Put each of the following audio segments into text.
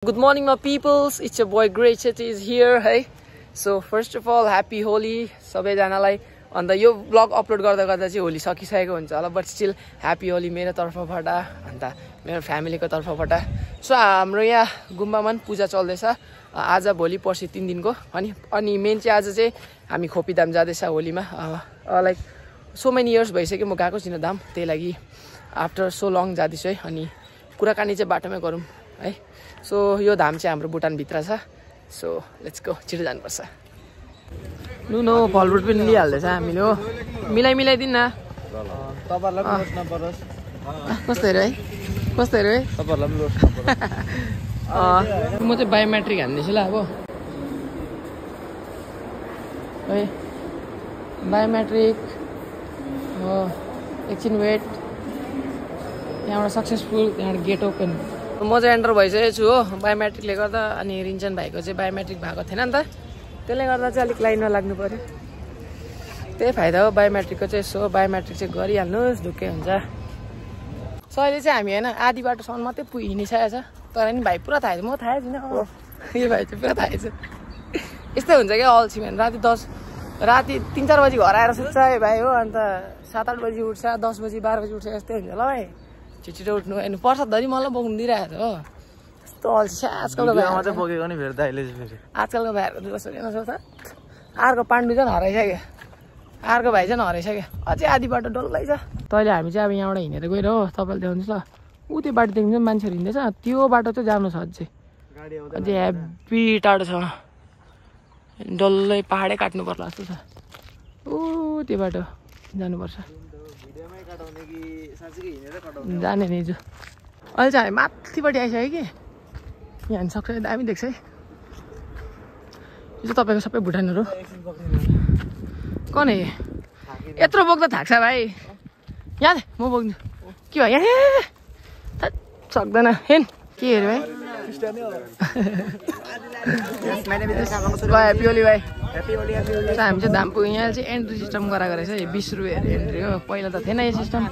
Good morning my peoples, it's your boy Great Chetty is here. Hey, so first of all happy Holi सबैजनालाई. अन्त यो blog upload गर्दा गर्दा चाहिँ होली सकिसकेको हुन्छ होला, बट स्टिल ह्यापी होली मेरो तर्फबाट अन्त मेरो फ्यामिलीको तर्फबाट. सो हाम्रो यहाँ गुम्बामा पूजा चल्दैछ आज भोलि पर्सि 3 दिनको. अनि मेन चाहिँ आज चाहिँ हामी खोपीधाम जाँदैछ होलीमा. लाइक सो मेनी इयर्स भइसक्यो म गएको छैन धाम, त्यही लागि आफ्टर सो लङ जाँदैछु है. अनि कुराकानी चाहिँ बाटोमै गरौँ है. सो यो धाम चाहिँ हाम्रो भुटानभित्र छ. सो लेट्स गो, छिटो जानुपर्छ. नुनो फलफ्रुट पनि लिइहाल्दैछ हामीले हो. मिलाइदिन् न कस्तो हेऱ्यो है, कस्तो हेऱ्यो है. म चाहिँ बायोमेट्रिक हान्दैछु ल. अब है बायोमेट्रिक हो, एकछिन वेट. त्यहाँबाट सक्सेसफुल, त्यहाँबाट गेट ओपन. म चाहिँ एन्टर भइसकेको छु हो बायोमेट्रिकले गर्दा. अनि रिन्चन भाइको चाहिँ बायोमेट्रिक भएको थिएन नि त, त्यसले गर्दा चाहिँ अलिक लाइनमा लाग्नु पर्यो. त्यही फाइदा हो बायोमेट्रिकको चाहिँ. सो बायोमेट्रिक चाहिँ गरिहाल्नुहोस्, ढुक्कै हुन्छ. सो अहिले चाहिँ हामी होइन आधी बाटोसम्म मात्रै हिँडिसकेको छ. तर नि भाइ पुरा थाहा छ, म थाहै छैन. यो भाइ चाहिँ पुरा थाहै छ. यस्तै हुन्छ क्या अल्छी म्यान. राति 3-4 बजी घर आएर सुत्छ है भाइ हो. अन्त 7-8 बजी उठ्छ, 10 बजी 12 बजी उठ्छ. यस्तै हुन्छ ल भाइ. छिटो उठ्नु होइन, प्रसादधरि मलाई बोक्नु दिइरहेको छ हो. यस्तो अल्छी आजकलको भाइ. आजकलको भाइहरूको दुःख सुनेन छ त. अर्को पाण्डु चाहिँ हराइसक्यो, अर्को भाइ चाहिँ हराइसक्यो. अझै आधी बाटो डल्लै छ. तैँले हामी चाहिँ अब यहाँबाट हिँडेर गएर हो. तपाईँले देख्नुहोस् ल, ऊ त्यो बाटोदेखि चाहिँ मान्छेहरू हिँड्दैछ. त्यो बाटो चाहिँ जानु छ अझै, अझै हेभी टाढो छ. डल्लै पाहाडै काट्नु पर्ला जस्तो छ. ऊ त्यो बाटो जानुपर्छ. जाने नि जो अहिले चाहिँ हामी माथिपट्टि आइसक्यो कि. यहाँ सक्छ, दामी देख्छ है. यो चाहिँ तपाईँको सबै भुटानहरू. कन है यत्रो बोक्दा थाक्छ भाइ. यहाँ म बोक्नु के भयो यहाँ सक्दैन हेन. के हेऱ्यो भाइ. ह्याप्पी होली भाइ. हामी चाहिँ धाम पुग्यौँ. यहाँ चाहिँ एन्ट्री सिस्टम गराएको रहेछ. 20 रुपियाँ एन्ट्री हो. पहिला त थिएन यो सिस्टम.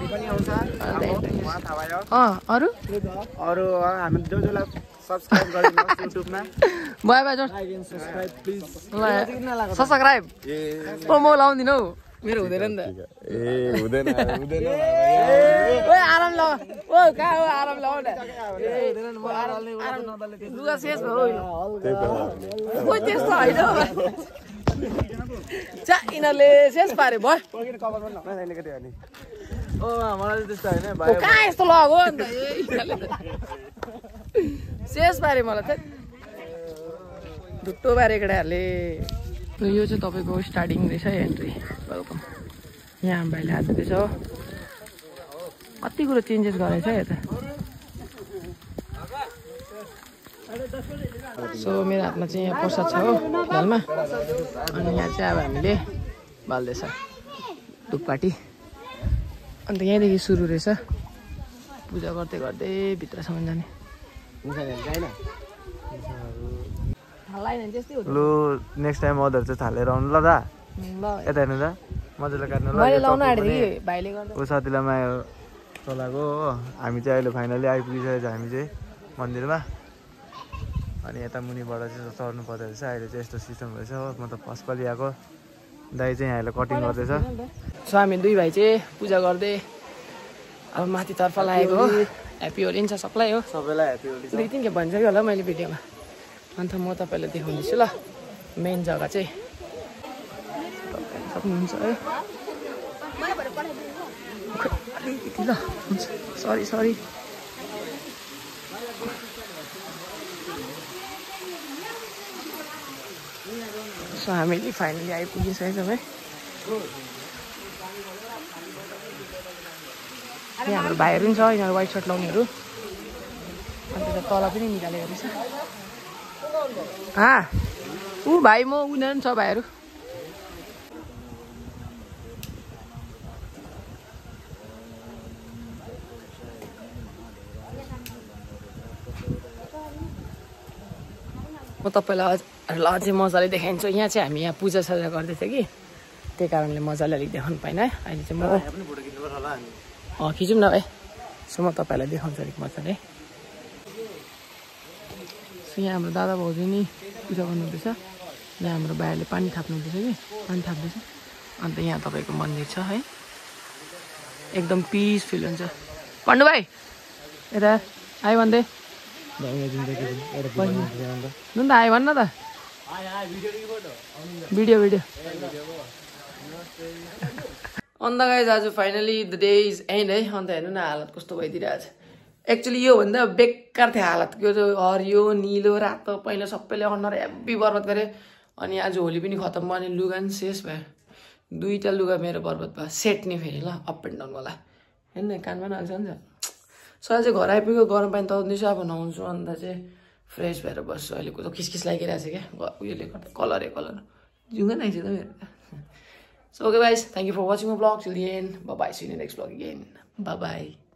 अरू हामी सब्सक्राइब गरिदिनुहोस् युट्युबमा. बाइ बाइ जोस सब्सक्राइब. म लाउँदिन हौ, मेरो हुँदैन नि त. हुँदैन आराम ल. ओ कहाँ हो आराम लाउ न. लुगा शेष भयो त्यस्तो होइन. चा यिनीहरूले शेष पारे भयो. मलाई त्यस्तो होइन, कहाँ यस्तो लगाएको अन्त शेष पारे मलाई त ढुट्टो पारे केटाहरूले. यो चाहिँ तपाईँको स्टार्टिङ रहेछ एन्ट्री. वेलकम. यहाँ भाइले हात दिँदैछ हो. कति कुरो चेन्जेस गरेछ यता. सो मेरो हातमा चाहिँ यहाँ प्रसाद छ हो फिलहालमा. अनि यहाँ चाहिँ अब हामीले बाल्दैछ धुपकाठी. अन्त यहीँदेखि सुरु रहेछ पूजा गर्दै गर्दै भित्रसम्म जाने. लु नेक्स्ट टाइम अदर चाहिँ थालेर आउनु ल दा. यता हेर्नु दा, मजाले काट्नु ल. ऊ साथीलाई माया चलाएको हो. हामी चाहिँ अहिले फाइनली आइपुगिसकेको छ हामी चाहिँ मन्दिरमा. अनि यता मुनिबाट चाहिँ चढ्नु पर्दो रहेछ. अहिले चाहिँ यस्तो सिस्टम रहेछ हो. म त फर्स्टपालि आएको. दाइ चाहिँ अहिले कटिङ गर्दैछ. सो हामी दुई भाइ चाहिँ पूजा गर्दै अब माथितर्फ लागेको हो. ह्याप्पी होली छ सबलाई हो. सबैलाई ह्याप्पी होली. 2-3 खेप भनिसक्यो होला मैले भिडियोमा. अन्त म तपाईँलाई देखाउँदैछु ल मेन जग्गा चाहिँ. सक्नुहुन्छ है. ल हुन्छ, सरी. सो हामीले फाइनली आइपुगिसकेछौँ है. यहाँ हाम्रो भाइहरू पनि छ, यिनीहरू व्हाइट सर्ट लाउनेहरू. अन्त तल पनि निकालेको रहेछ. ऊ भाइ म उनीहरू पनि छ भाइहरू. म तपाईँलाई अझै मजाले देखाइदिन्छु. यहाँ चाहिँ हामी यहाँ पूजासजा गर्दै थियो कि, त्यही कारणले मजाले अलिक देखाउनु पाइनँ है. अहिले चाहिँ म खिचौँ न भाइ. सो म तपाईँलाई देखाउँछु अलिक मजाले. यहाँ हाम्रो दादा भाउजू नि पूजा गर्नुहुँदैछ यहाँ हाम्रो भाइहरूले पानी थाप्नुहुँदैछ कि पानी थाप्दैछ अन्त यहाँ तपाईँको मन्दिर छ है एकदम पिसफुल हुन्छ भन्नु भाइ यता आयो भन्दै नु त आयो भन्न त भिडियो अन्त गाइज आज finally the day is and है अन्त हेर्नु न हालत कस्तो भइदिरहेछ एक्चुअली योभन्दा बेकार थियो हालत त्यो हरियो निलो रातो पहिला सबैले अनुहार हेभी बर्बाद गरे अनि आज होली पनि खतम भयो अनि लुगा पनि शेष भयो 2टा लुगा मेरो बर्बाद भयो सेट नि फेरि ल अप एन्ड डाउन होला हेर्नु कानमा पनि हाल्छ नि सो आज घर आइपुग्यो गरम पानी तताउँदैछु अब नुहाउँछु अन्त चाहिँ फ्रेस भएर बस्छु अहिले कस्तो खिसखिस लागिरहेको छ क्या उयोले गर्दा कलर जुङ्गा नै छ त मेरो So okay guys, thank you for watching my vlog till the end. Bye bye. See you in the next vlog again. Bye bye.